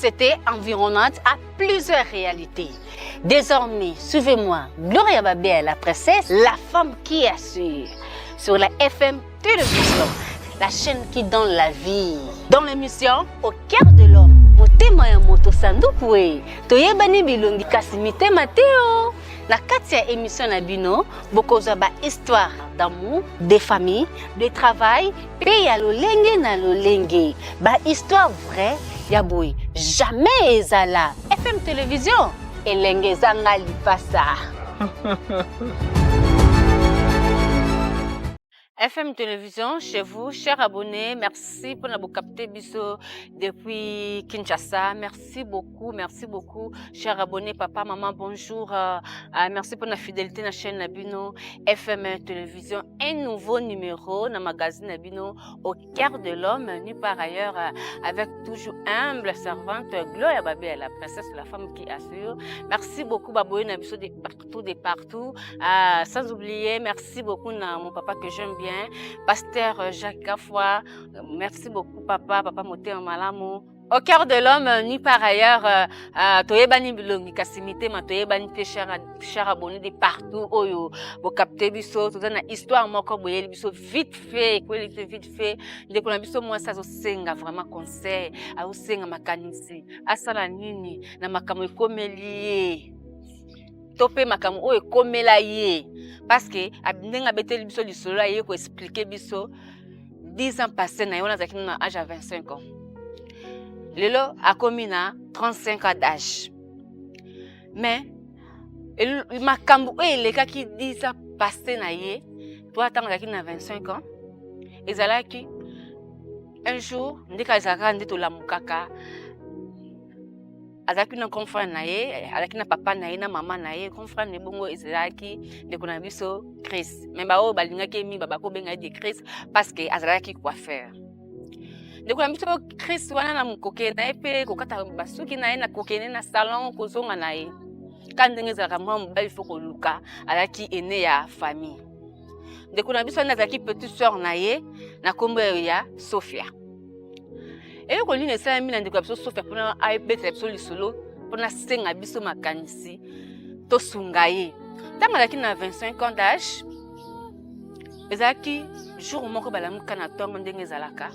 société environnante a plusieurs réalités. Désormais, suivez-moi, Gloria Babé, la princesse, la femme qui assure, sur la FM Télévision, la chaîne qui donne la vie. Dans l'émission Au cœur de l'homme, motema ya moto sanduku e toyebani bilongi kasi mitema te o na kati ya émission na bino bokozwa ba histoire d'amour de famille de travail mpe ya lolenge na lolenge ba histoire vraie ya boye jamais ezala fm télévision elenge ezanga lipasa. FM Télévision, chez vous, chers abonnés, merci pour nous capter biso depuis Kinshasa. Merci beaucoup, merci beaucoup, chers abonnés, papa, maman, bonjour. Euh, euh, merci pour la fidélité à la chaîne Nabino FM Télévision. Un nouveau numéro dans le magazine Nabino au cœur de l'homme, ni par ailleurs euh, avec toujours humble servante Gloria Babé, la princesse, la femme qui assure. Merci beaucoup, Baboye Nabiso de partout, de partout. Euh, sans oublier, merci beaucoup à mon papa que j'aime bien, pasteur euh, Jacques Gafoy. Merci beaucoup, papa, papa Moté Malamu. Au cœur de l'homme, ni par ailleurs, euh, euh, toyebani bilongi kasi mitema toyebani te cher, cher abonné de partout oyo bokapte biso toza na histoire moko boyeli biso vite fait ekweli te vite fait ndeko na biso mwasi azosenga vraiment conseil azosenga makanisi asala nini na makambo ekomeli ye to mpe makambo oyo ekomela ye parce que ndenge abeteli biso lisolo aye koexplike biso 10 ans passé na ye wana azalaki na age ya 25 ans lelo akomi na 35 ans d'âge mais makambo oyo elekaki 10 ans passé na ye to ntango azalaki na 25 ans ezalaki un jour ndeka ezalaka nde tolamukaka azalaki na grand frère na ye azalaki na papa na ye na mama na ye grand frère na ye bongo ezalaki ndeko na biso Chris me baoyo balingaki ye mingi bakobenga ye de Chris parce que azalaki coiffeur ndeko na biso Chris wana na kokende na ye mpe kokata basuki na ye na kokende na salon kozonga na ye ka ndenge ezalaka mwa mobali fo koluka azalaki ene ya famille ndeko na biso wana azalaki petite sœur na ye na nkombo ya Sofia eloko nini esalami na ndeko ya biso Sofia mpona abetela biso lisolo mpona asenga biso makanisi tosunga ye ntango azalaki na 25 ans d'âge ezalaki jour moko balamuka na ntongo ndenge ezalaka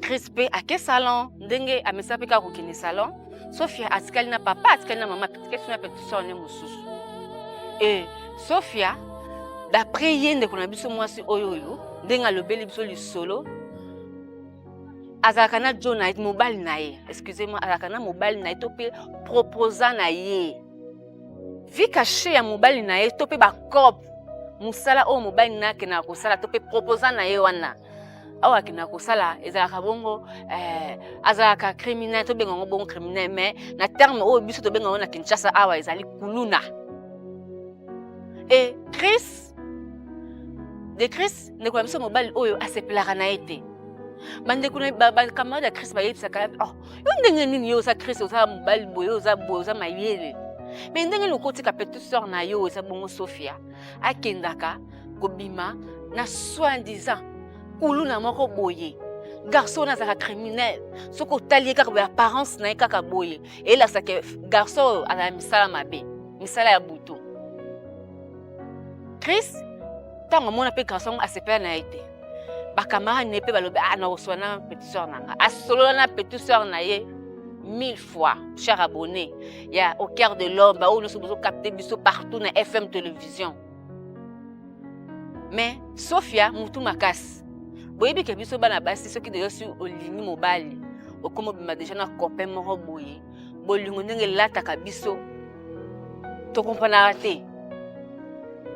Chris mpe ake salon ndenge amesa mpe kaka kokende salon Sofia atikali na papa atikali na mama atikali na petite sœur ne mosusu e Sofia d'après ye ndeko na biso mwasi oyo oyo ndenge alobeli biso lisolo azalaka na jo na ye mobali na ye excusez moi azalaka na mobali na ye to mpe proposa na ye vie cache ya mobali na ye to mpe bacope mosala oyo mobali na ye akendaka kosala to mpe proposa na ye wana awa akendaka kosala ezalaka bongo eh, azalaka criminel tobenga yango bongo criminel mais na terme oyo biso tobenga yango na Kinshasa awa ezali kuluna e Chris de Chris ndeko na biso mobali oyo asepelaka na ye te bandeko na bacamarade ya Chris bayebisaka oh, yo ndenge nini yo oza Chris oza mobali boye oza boye oza mayele me ndenge nini okotika petite sœur na yo eza bongo Sofia akendaka kobima na soi disant kuluna moko boye garçon wana azalaka criminel soki otali ye kaka boye apparence na ye kaka boye elakisaka garçon oyo azala misala mabe misala ya butu Chris ntango amona mpe garçon yango asepela na ye te bacamarade na ye mpe balobi ah nakosolola na petite sœur na nga asolola na petite sœur na ye mille fois cher abonné ya au cœur de l'homme baoyo nyonso bozokapte biso partout na fm télévision mais Sofia mutu makasi boyebi ke biso bana basi soki deja si olingi mobali okoma obima deja na copain moko boye bolingo ndenge elataka biso tokompranaka te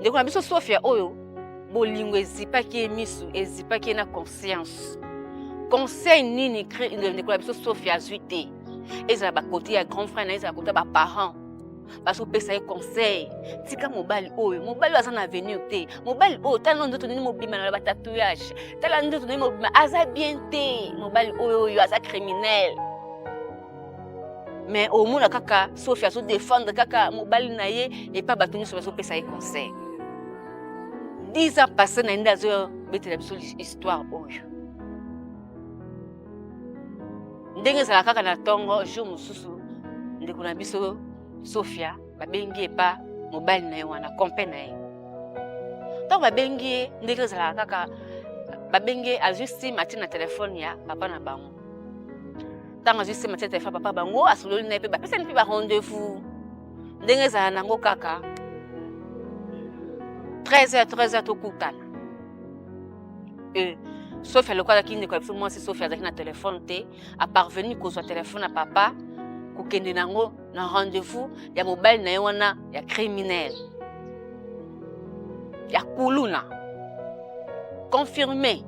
ndeko na biso Sofia oyo bolingo ezipaki ye misu ezipaki ye na conscience conseil nini ndeko na biso Sofia azwi te ezala bakote ya grand frère na ye ezala kote ya baparent bazopesa ye conseil tika mobali oyo mobali oyo aza na avenir te mobali oyo tala nzoto nini mobima na batatouage tala nzoto nini mobima aza bien te mobali oyo oyo aza criminel mais omona kaka Sophie azodefendre kaka mobali na ye epa bato nyonso bazopesa ye conseil 10 ans passé na ye nde azobetela biso histoire oyo. Ndenge ezala kaka na ntongo, jour mosusu ndeko na biso Sofia babengi epa mobali na ye wana, kompe na ye. Ntango babengi ye, ndenge ezalaka kaka, babengi ye, azwi sim atie na telefone ya papa na bango. Ntango azwi sim atie na telefone ya papa bango, asololi na ye mpe bapesani mpe ba rendez-vous. Ndenge ezala nango kaka 13h 13h tokutana. Sofia lokola azalaki ndeko ya biso mwasi, Sofia azalaki na telefone te, aparvenu kozwa telefone ya papa kokende nango na rendez-vous ya mobali na ye wana ya criminel ya kuluna. Confirmé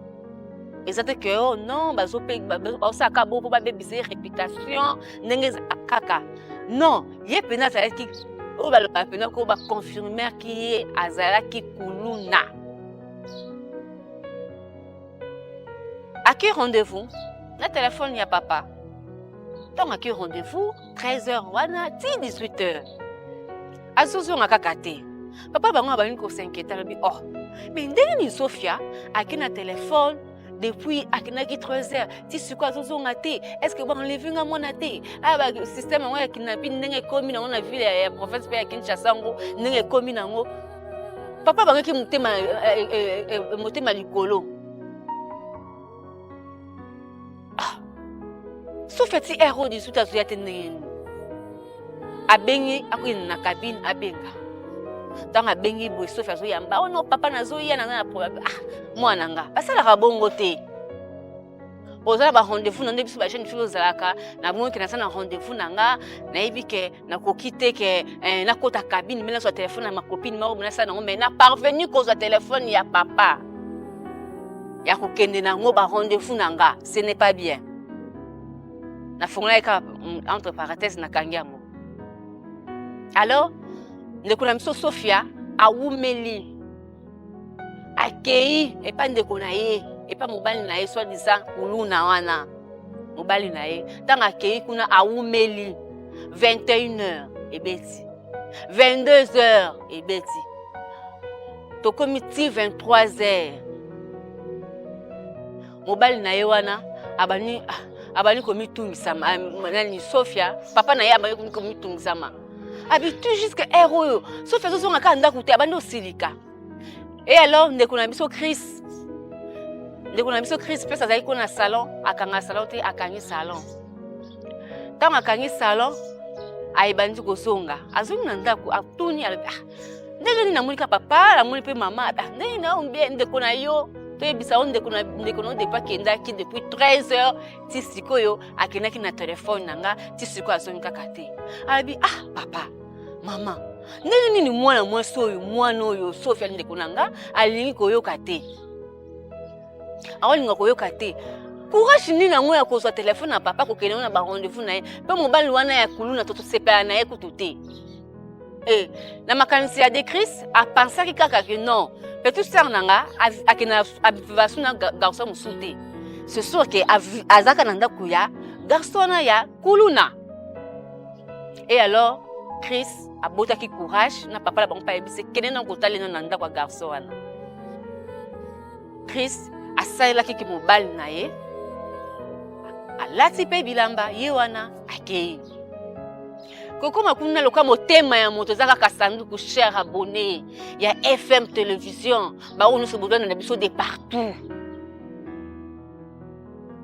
eza te ke oh non, bazosalaka bo mpo babebisa ye réputation ndenge eza kaka. Non, ye mpenza azalaki oyo balobaka mpenza ko baconfirmerki ye azalaki kuluna. Aki rendez-vous na telefone ya papa. Ntango aki rendez-vous 13h wana ti 18h, azozonga kaka te. Papa bango abandi kos'inquiéter, alobi: oh, mais ndenge nini Sofia aki na telefone depuis akendaki 13h ti sikoyo azozonga te? Est ce que baenlever nga mwana te? Aya basystème yango ya kidnapping ndenge ekomi nango na ville ya province mpe ya Kinshasa yango ndenge ekomi nango. Papa bangaki motema, motema likolo. Ah, Sofia ti heure oyo 18 azoya te, ndenge nini? Abengi, akokende na cabine, abenga. Ntango abengi boye, Sofia azoyamba: oh non papa, nazoya, naza na problème. Ah, mwana nga, basalaka bongo te. Oza na barendez-vous na nde biso bajeune fille ozalaka namoni ke naza na rendez-vous na nga, nayebi ke nakoki te ke nakota cabine me nazwa telefone ya macopine moko nasala nango. Mais na parvenu kozwa telefone ya papa ya kokende nango barendez-vous na nga, ce n'est pas bien. Nafungolaki kaka entre parenthèse, nakangi yango. Alors ndeko na biso Sofia awumeli, akei epa ndeko na ye, epa mobali na ye soi-disant kuluna wana, mobali na ye. Ntango akei kuna, awumeli, 21 heures ebeti, 22 heures ebeti, tokomi ti 23 heures. Mobali na ye wana abandi komitungisama. Nani? Sofia. Papa na ye abandi komitungisama, abi tout jusque heure oyo Sofia azozonga kaka ndako te. Abandi osilika. Et alors ndeko na biso Chris, ndeko na biso Chris place azalaki kuna na salon, akanga salon te, akangi salon. Ntango akangi salon, ayebandi kozonga, azongi na ndako, atuni, alobi: ah, ndenge nini? Namoni ka papa, namoni mpe mama. Ah, ndenge nini? Ndeko na yo, toyebisa yo, ndeko na yo depuis akendaki depuis 13 heures ti sikoyo, akendaki na telefone na nga, ti sikoyo azongi kaka te. Alobi: ah papa, mama, ndenge nini mwana mwasi oyo, mwana oyo Sofia, ndeko na nga, alingi koyoka te, aolinga koyoka te? Courage nini yango ya kozwa telefone na papa, kokende na barendez-vous na ye mpe mobali wana ya kuluna? To tosepela na ye kutu te. Na makanisi ya de Chris, apansaki kaka ke non, petite sœur na nga akende avivasu na garçon mosusu te, c'est sûr ke azalaka na ndako ya garçon wana ya kuluna. Et alors Chris abotaki courage na papa na bango mpe ayebisi: kende na kotalela na ndako ya garçon wana. Chris asalelaki ki mobali na ye, alati mpe bilamba ye wana, akei. Kokóma kuna, lokola motema ya moto eza kaka sanduku, cher abonné ya FM Télévision, bango nyonso bozwana na biso de partout,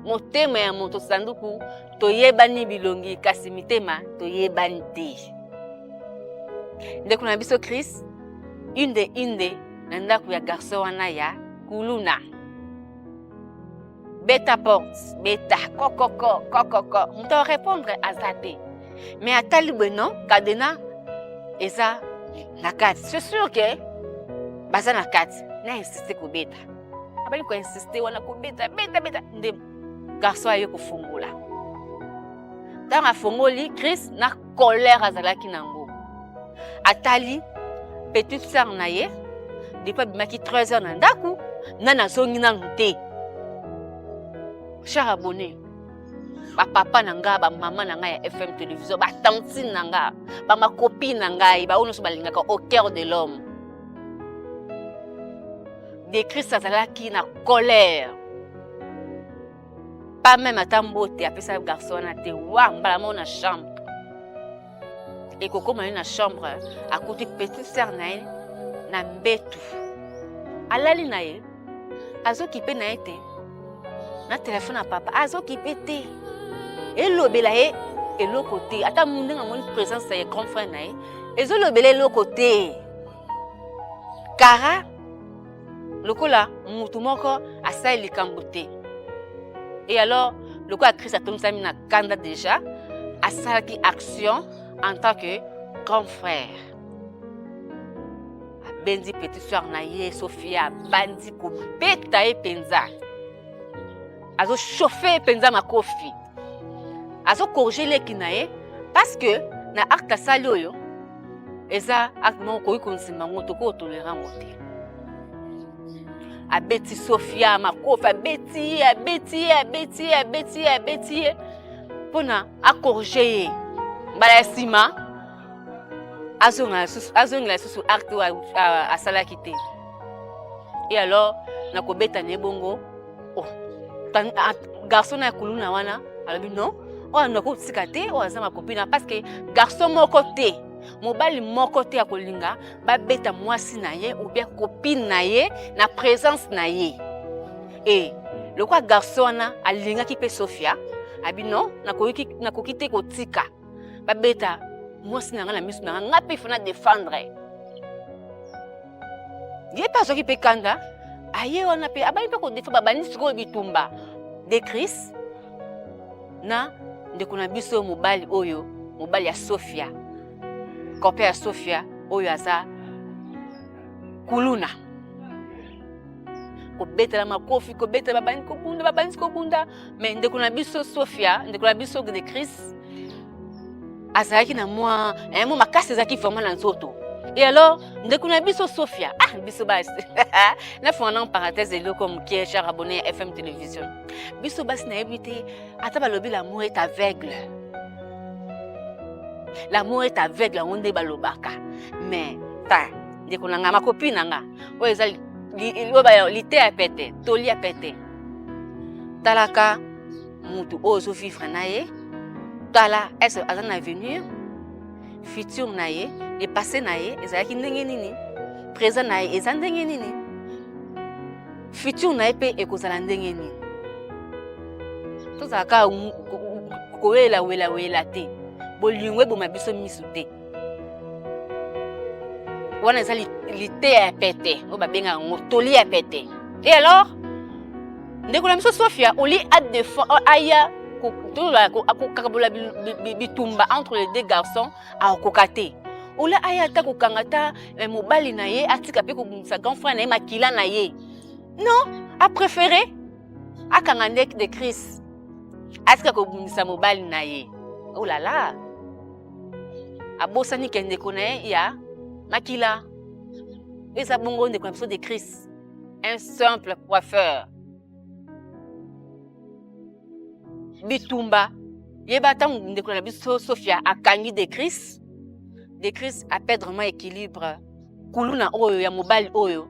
motema ya moto sanduku, toyebani bilongi kasi mitema toyebani te. Ndeko na biso Chris inde inde na ndako ya garçon wana ya kuluna, beta porte, beta kokoko kokoko, moto arépondre aza te. Mais atali boye, non, cadenas eza na kati, c'est sûr ke baza na kati. Na insiste kobeta, abali koinsiste wana kobeta, beta beta, nde garçon aye kofongola. Ntango afongoli, Chris na colère azalaki nango, atali petite sœur na ye depuis abimaki 13 heures na ndako, nani azongi nanu te. Cher abonné, bapapa na nga, bamama na ngai ya FM Télévision, batantine na nga, bamacopine na ngai, baoyo nyonso balingaka Au cœur de l'homme de Christ, azalaki na colère. Pas même ata mbote apesa garçon wana te, wa mbala moko na chambre. Ekokoma ye na chambre, akuti petite sœur na ye na mbetu, alali na ye, azokipe na ye te, na telefone ya papa azokipe te, elobela ye eloko te. Ata ndenge amoni présence ya grand frère na ye, ezolobela eloko te. Kara lokola mutu moko asali likambo te. Et alors, lokola Chris atomisami na kanda déjà, asalaki action en tant que grand frère. Abendi petite sœur na ye Sophia, abandi kobeta ye mpenza, azochauffe ye mpenza makofi, azocorriger leki na ye, parce que na acte asali oyo eza acte moko koki kondima yango, tokoki kotolérer yango te. Abeti Sofia makofi, abeti ye, abeti ye, abeti ye, abeti ye, abeti ye mpona acorriger ye. Mbala ya nsima azongela lisusu acte oyo asalaki te. Et alors, na kobeta na ye bongo, oh, garçon na ya kuluna wana alobi: non, oyo nakotika te, oyo aza makopina. Parce que garçon moko te, mobali moko te akolinga babeta mwasi na ye ou bien copine na ye na présence na ye. E lokola garçon wana alingaki mpe Sofia, abi: non, nakoki te kotika babeta mwasi na nga na miso na nga, nga mpe ifo na défendre ye. Mpe azwaki mpe kanda, aye wana mpe abandi mpe kodéfendre. Babandi sikoyo bitumba de Chris na ndeko na biso mobali oyo, mobali ya Sofia, copain ya Sofia oyo aza kuluna. Kobetela makofi, kobetela, babandi kobunda, babandi kobunda. Mais ndeko na biso Sofia, ndeko na biso de Chris azalaki na mwa mwa makasi, ezalaki vraiment na nzoto. Et alors, ndeko na biso Sofia, ah, biso basi, nafunga na parenthèse eloko moke, cher abonné ya FM Télévision, biso basi nayebi te, ata balobi l'amour est aveugle, l'amour est aveugle, yango nde balobaka. Mais ta ndeko na nga, makopi na nga, oyo eza oyo liteya pete, tolia pete. Talaka mutu oyo ozovivre na ye, tala est-ce aza na avenir, futur na ye, le passé na ye ezalaki ndenge nini, présent na ye eza ndenge nini, futur na ye mpe ekozala ndenge nini. Tozalaka koyela welawela te, bolingo eboma biso misu te. Wana eza liteya ya pete oyo babengaka yango toli ya pete. Et alors, ndeko na biso Sofia oli aya kokabola bitumba entre les deux garçons, akokoka te. Ola aya ata kokanga ata mobali na ye, atika mpe kobundisa grand frère na ye, makila na ye, non, apréféré akanga nde de Chris, atika kobundisa mobali na ye. Oh là là, abosani ke ndeko na ye ya makila eza bongo ndeko na biso de Chris, un simple coiffeur. Bitumba yeba, ntango ndeko na biso Sofia akangi de Chris, de Chris aperdre vraiment équilibre. Kuluna oyo ya mobali oyo,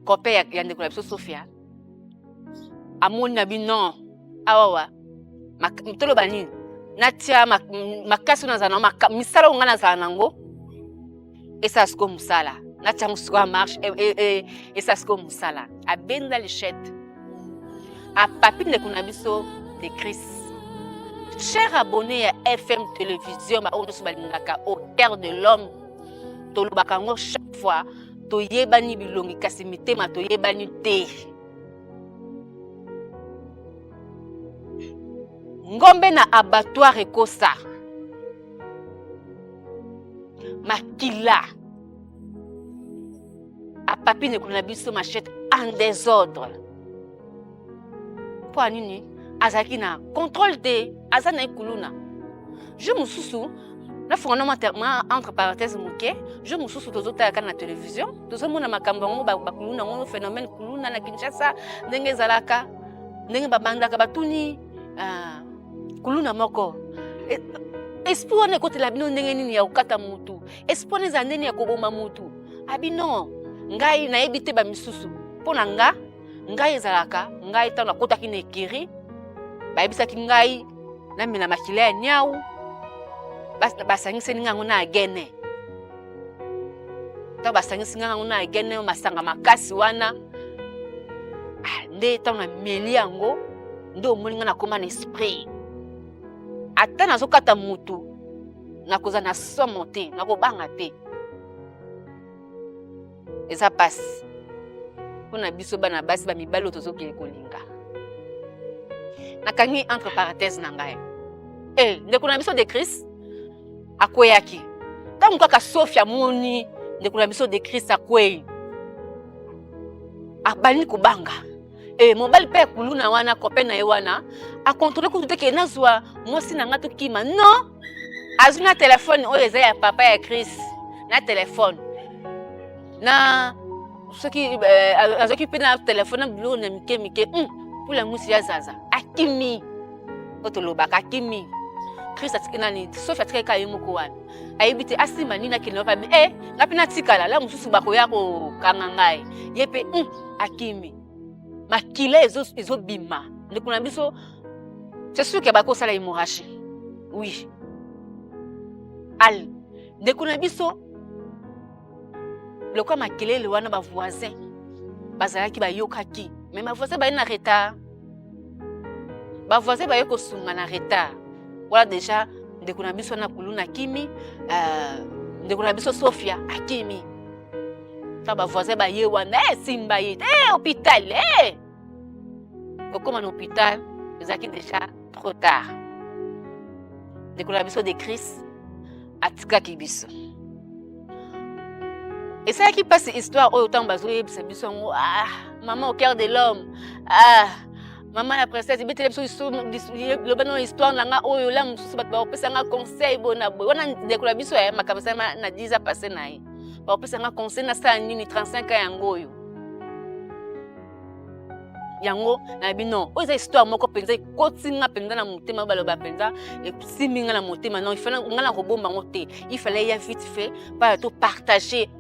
copain ya ndeko na biso Sofia, amoni na bino awawa, toloba nini, natia makasi oyo nazala nango, misala oyo ngai nazala nango esala sikoyo mosala, natia yango sikoyo marche, esala sikoyo mosala. Abenda machette, apapi ndeko na biso de Chris. Cher abonné ya FM Télévision, baoyo nyonso balingaka Au cœur de l'homme, tolobaka yango chaque fois: toyebani bilongi, kasi mitema toyebani te. Ngombe na abattoir ekosa makila. Apapi ndeko na biso machette en désordre. Mpo ya nini? Azalaki na contrôle te, aza na ye kuluna. Jour mosusu, nafunga na mwa entre parenthèse moke, jour mosusu tozotala kaka na télévision, tozomona makambo yango, bakuluna yango, phénomène kuluna na Kinshasa, ndenge ezalaka, ndenge babandaka. Batuni kuluna moko: esprit wana ekotela bino ndenge nini ya kokata mutu? Esprit wana ezala ndenge ya koboma mutu? Abi: non, ngai nayebi te, bamisusu. Mpo na nga, ngai ezalaka ngai ntango nakotaki na ekiri. Bayebisaki ngai namela makila ya niau, basangiseli ngai yango na agene. Ntango basangisi ngai yango na agene, masanga makasi wana ah, nde ntango nameli yango nde omoni ngai nakoma na esprit. Ata nazokata mutu, nakozala na somo te, nakobanga te. Eza pasi mpo na biso bana basi, bamibali oyo tozokende kolinga. Nakangi entre parenthèse na ngai. E ndeko na biso de Chris akweyaki. Ntango kaka Sophie amoni ndeko na biso de Chris akwei, abandi kobanga. E mobali mpe ya kuluna wana, copain na ye wana, akontrole kutu te ke nazwa mwasi na nga tokima. Non, azwi na telefone oyo eza ya papa ya Chris, na telefone na soki azwaki mpe na telefone na biloko na mike mike, mpula mwisi ya zaza akimi. Oyo tolobaka akimi. Chris atiki nani, Sophie atikaki kaka ye moko wana, ayebi te asima nini akende wapi. Nga mpe natikala la mosusu bakoya kokanga ngai. Ye mpe akimi, makila ezobima. Ndeko na biso, c'est sûr ke bakosala hémorragie. Oui, al ndeko na biso, lokola makelele wana, bavoisin bazalaki, bayokaki, mais bavoisin baye na retard. Bavoisin baye kosunga na retard. Wana déjà ndeko na biso na kuluna akimi, ndeko na biso Sofia akimi. Ta bavoisin baye wana, simba ye te, hôpital. Kokóma na hôpital ezalaki déjà trop tard. Ndeko na biso de Chris atikaki biso. Esalaki mpasi histoire oyo. Ntango bazoyebisa biso yango, ah, mama au cœur de l'homme, ah, mama la princesse, ebetela biso, loba no histoire na nga oyo. La mosusu bato bakopesa nga conseil boye na boye. Wana ndeko na biso ya makambo esalama na 10 ans passé na ye, bakopesa nga conseil nasala nini? 35 ans yango oyo. Yango na bino, oyo eza histoire moko mpenza ekoti nga mpenza na motema. Baloba mpenza esimbi nga na motema. Non, ifale nga na kobomba yango te, il fallait ya vite fait mpona topartage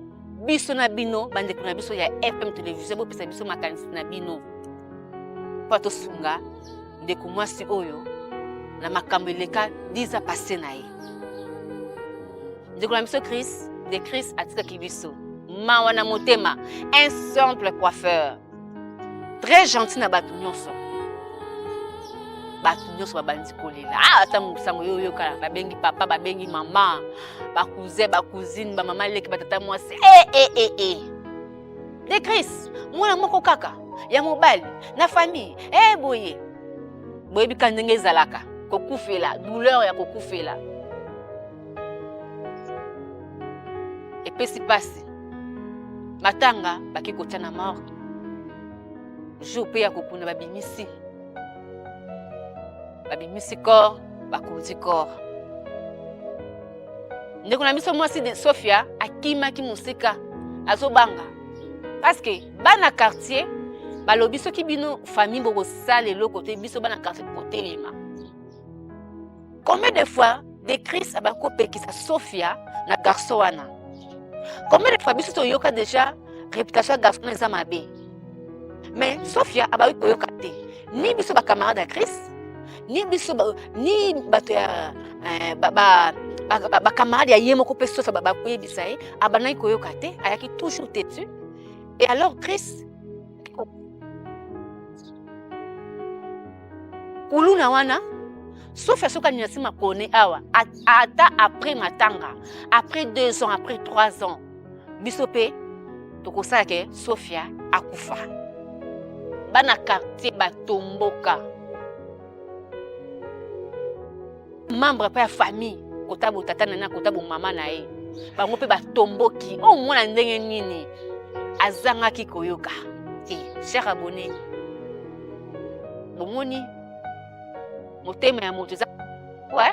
biso na bino, bandeko na biso ya FM Télévision. Bopesa biso makanisi na bino mpo tosunga ndeko mwasi oyo na makambo eleka 10 ans passé na ye. Ndeko na biso Chris de Chris atikaki biso, mawa na motema. Un simple coiffeur, très gentil na bato nyonso. Bato nyonso babandi kolela. Ah, ata mosango oyo oyokala, babengi papa, babengi mama, bacousin, bacousine, bamama leki, batata mwasi. E e e e de Chris, mwana moko kaka ya mobali na famille. E boye boyebi ka ndenge ezalaka kokufela, douleur ya kokufela epesi mpasi. Matanga baki kotia na morgue, jour mpe ya kokunda, babimisi corps, bakonzi corps. Ndeko na biso mwasi de Sofia akimaki mosika, azobanga parce que bana quartier balobi: soki bino famille bokosala eloko te, biso bana quartier kotelema. Combien de fois de Chris abakopekisa Sofia na garçon wana? Combien de fois biso toyoka déjà réputation ya garçon eza mabe, mais Sofia abaki koyoka te, ni biso bacamarade ya Chris, ni biso ni bato ya bacamarade ya ye moko mpe. Sofia bakoyebisa ye, abandaki koyoka te, ayaki toujours têtu. Et alors Chris kuluna wana, Sofia soki anyasi makone awa, ata après matanga, après 2 ans, après 3 ans, biso mpe tokosala ke Sofia akufa. Bana quartier batomboka, membre mpe ya famille, kota botata na ye na kota bomama na ye, bango mpe batomboki. Oyo mwana ndenge nini azangaki koyoka te? Cher abonné, bomoni motema ya moto eza ouais?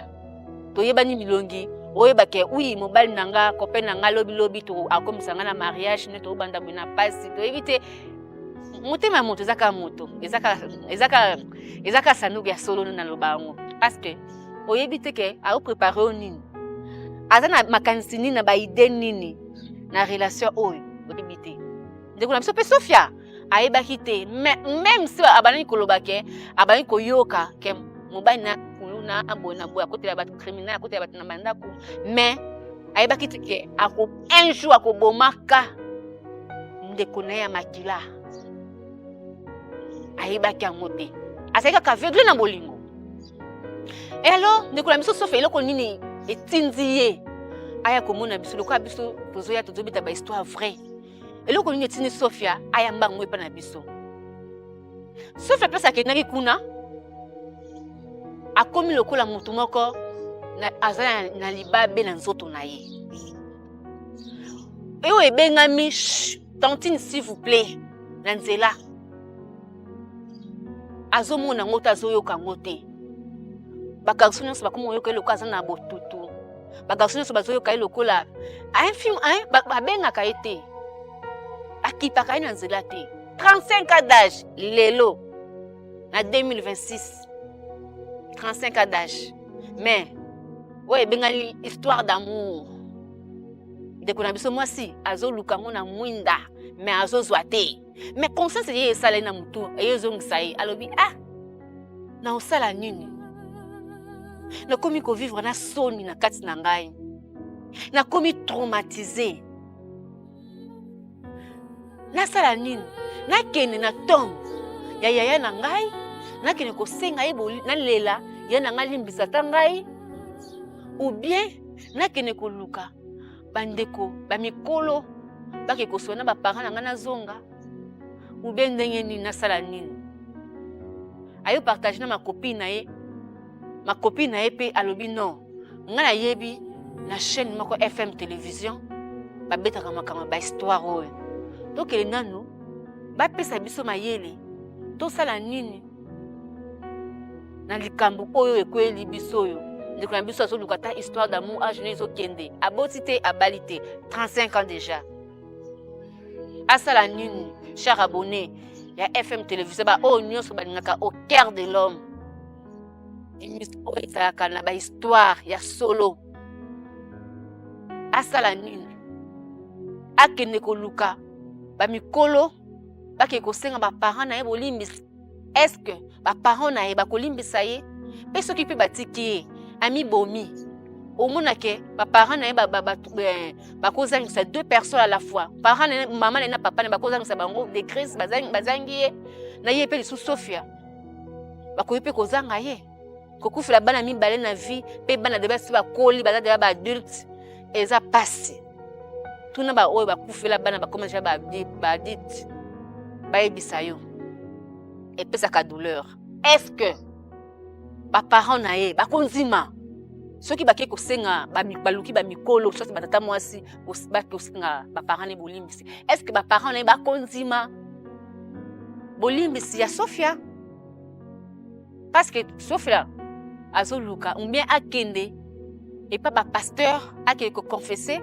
Toyebani milongi, oyebake ui mobali na nga, copain na nga, lobilobi akomisa nga na mariage nde tobanda boye na pasi. Toyebi te, motema ya moto eza kaka moto, eza kaka sanduku ya solo. Naloba yango parce que oyebi te ke aoprépare oyo nini, aza na makanisi nini, na baidées nini na relation oyo, oyebi te. Ndeko na biso mpe Sofia Ayebaki te, mais même si abandaki koloba ke abandaki koyoka ke mobali na kuluna aboye na boye, akotela bato criminel, akotela bato na bandako, mais ayebaki te ke ako un jour akobomaka ndeko na ye ya makila. Ayebaki yango te, azalaki kaka aveugle na bolingo. E alors, ndeko na biso Sofa, eloko nini etindi ye aya komona biso? Lokola biso tozoya, tozobeta bahistoire vrai, eloko nini etindi Sofia aya mbango epa na biso? Sofia place akendaki kuna, akomi lokola motu moko aza na libabe na nzoto na ye, oyo ebengami "Tantine, s'il vous plaît" na nzela. Azomona yango te, azoyoka yango te. Bagarçon nyonso bakoma koyoka ye lokola aza na botutu. Bagarçon nyonso bazoyoka ye lokola babengaka ye te, akipaka ye na nzela te. 35 ans d'âge lelo na 2026, 35 ans d'âge, mais oyo ebengani histoire d'amour, ndeko na biso mwasi azoluka yango na mwinda, mais azozwa te. Mais conscience ye esala ye na motu, eye ezongisa ye. Alobi: "Ah, na osala nini? Nakomi kovivre na soni na kati na ngai, nakomi traumatisé. Nasala nini? Nakende na tombe ya yaya na ngai, nakende kosenga ye, nalela ye na ngai, limbisa ata ngai, ou bien nakende koluka bandeko bamikolo, bake kosola na baparent na ngai, nazonga, ou bien ndenge nini? Nasala nini?" Ayo partage na macopine na ye. Macopine na ye mpe alobi: "Non, ngai nayebi na chaîne moko FM Télévision babetaka makambo ya bahistoire oyo. Tokende nanu, bapesa biso mayele, tosala nini na likambo oyo ekweyeli biso." Oyo ndeko na biso azoluka ata histoire d'amour. Âge na ye ezokende, aboti te, abali te, 35 ans déjà. Asala nini? Cher abonné ya FM Télévision, baoyo nyonso balingaka Au cœur de l'homme, émission oyo ezalaka na bahistoire ya solo, asala nini? Akende koluka bamikolo, bakende kosenga baparent na ye bolimbisi? Est-ce que baparent na ye bakolimbisa ye? Mpe soki mpe batiki ye amibomi, omona ke baparent na ye bakozangisa deux personnes à la fois, parent na ye, mama na ye na papa na ye, bakozangisa bango de crise. Bazangi ye na ye mpe lisusu Sofia bakoki mpe kozanga ye. Kokufela bana mibale na vie, mpe bana deja basi bakoli, baza deja baadulte, eza pasi. Tuna baoyo bakufela bana bakoma deja baadulte, bayebisa yo, epesaka douleur. Est ce que baparent na ye bakondima soki bakei kosenga, baluki bamikolo, soki batata mwasi, bake kosenga baparent na ye bolimbisi? Est ce que baparent na ye bakondima bolimbisi ya Sofia? Parce que Sofia azoluka, ou bien akende epa bapasteur, akende koconfesser,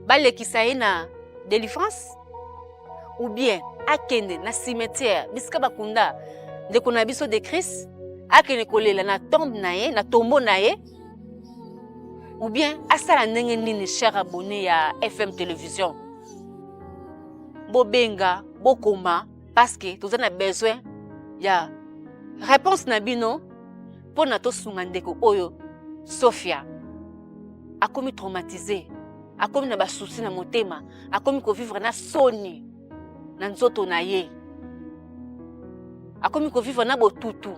balekisa ye na délivrance, ou bien akende na cimetière bisika bakunda ndeko na biso de Christ, akende kolela na tombe na ye, na tombeau na ye, ou bien asala ndenge nini? Cher abonné ya FM Télévision, bobenga, bokoma, parce que toza na besoin ya réponse na bino mpo na tosunga ndeko oyo Sofia. Akomi traumatisé, akomi na basusi na motema, akomi kovivre na soni na nzoto na ye, akomi kovivre na botutu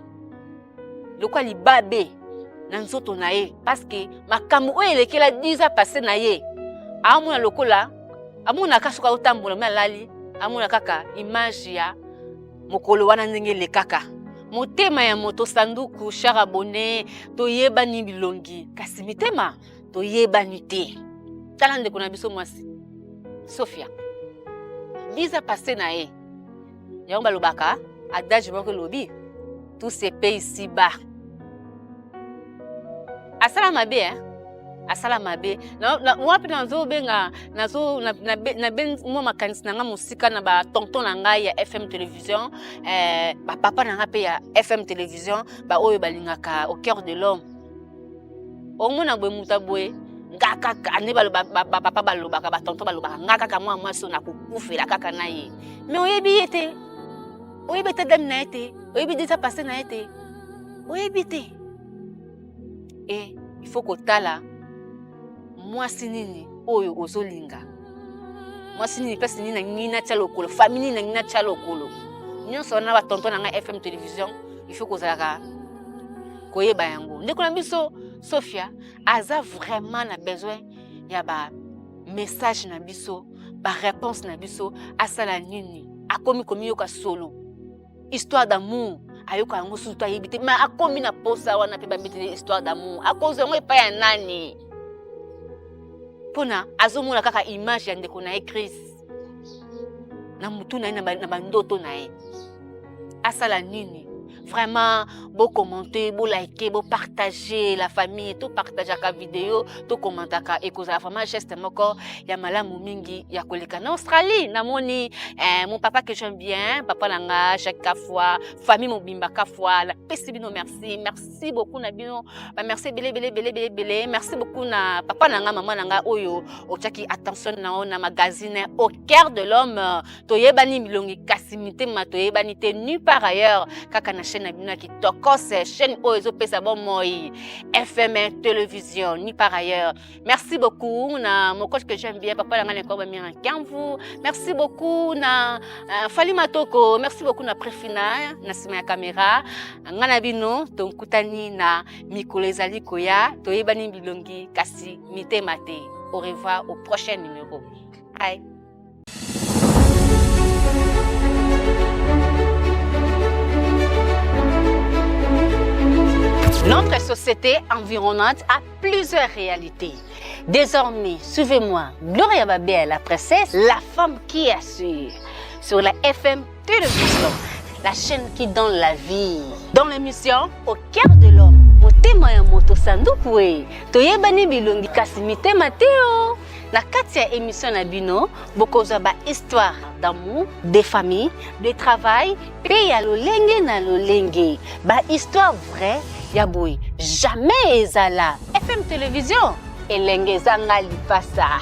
lokola libabe na nzoto na ye, parce que makambo oyo elekela 10 ans passé na ye, aomona lokola amonaka soki aotambola me alali, amona kaka image ya mokolo wana ndenge elekaka. Motema ya moto sanduku. Cher abonné, toyebani bilongi, kasi mitema toyebani te. Tala ndeko na biso mwasi Sofia, 10 ans passé na ye. Yango balobaka adage moko elobi: "Tout se paye ici bas." Asala mabe, eh? Asala mabe mwa mpe nazobenga, nabengi mwa makanisi na ngai mosika na batonton na ngai ya FM Télévision, bapapa na ngai mpe ya FM Télévision, baoyo balingaka Au cœur de l'homme. Omona boye, moto boye Nga kaka nde bapapa balobaka, batonton balobaka, nga kaka mwana mwasi oyo nakokufela kaka na ye. Mais oyebi ye te, oyebi ete dame na ye te, oyebi deja passé na ye te, oyebi te. E il faut kotala mwasi nini oyo ozolinga, mwasi nini, place nini nangi natya lokolo, famille nini nangi natya lokolo. Nyonso wana, batonton na ngai FM Télévision, il faut kozalaka koyeba yango. Ndeko na biso Sophia aza vraiment na besoin ya ba message na biso, ba réponse na biso. Asala nini? Akomi komiyoka solo. Histoire d'amour ayoka yango susu to ayebi te, mais akomi na posa wana mpe babeteli histoire d'amour. Akozwa yango epai ya nani? Mpona azomona kaka image ya ndeko na ye Chris na mutu na ye, na bandoto na ye. Asala nini? Vraiment, bocommenter, bolike, bopartage. La famille, topartageaka video, tocommentaka, ekozala vraiment geste moko ya malamu mingi ya koleka. Na Australie namoni mon papa que j'aime bien, papa na nga Jacques Kafwa, famille mobimba Kafwa, napesi bino merci, merci beaucoup na bino, bamerci ebele ebele ebele ebele ebele. Merci beaucoup na papa na nga, mama na nga oyo otiaki attention na yo na magazine Au cœur de l'homme. Toyebani milongi kasi mitema toyebani te, nulle part ailleurs, kaka na chaîne na bino ya kitokos, chaîne oyo ezopesa bomoi, FM Télévision, nulle part ailleurs. Merci beaucoup na mon coach que j'aime bien, papa na ngai na Bamira Nkamvu. Merci beaucoup na Fali Matoko. Merci beaucoup na Prefina na nsima ya caméra. Ngai na bino tonkutani na mikolo ezali koya. Toyebani bilongi kasi mitema te. Au revoir, au prochain numéro. Bye. Notre société environnante a plusieurs réalités. Désormais, suivez-moi, Gloria Babel, la princesse, la femme qui assure, sur la FM Télévision, la chaîne qui donne la vie. Dans l'émission Au cœur de l'homme, motema ya moto sanduku e, toyebani bilongi kasi mitema te o. Na kati ya émission na bino, bokozwa ba histoire d'amour, de famille, de travail mpe ya lolenge na lolenge, ba histoire vraie ya boye jamais ezala. FM Télévision, elenge ezanga lipasa.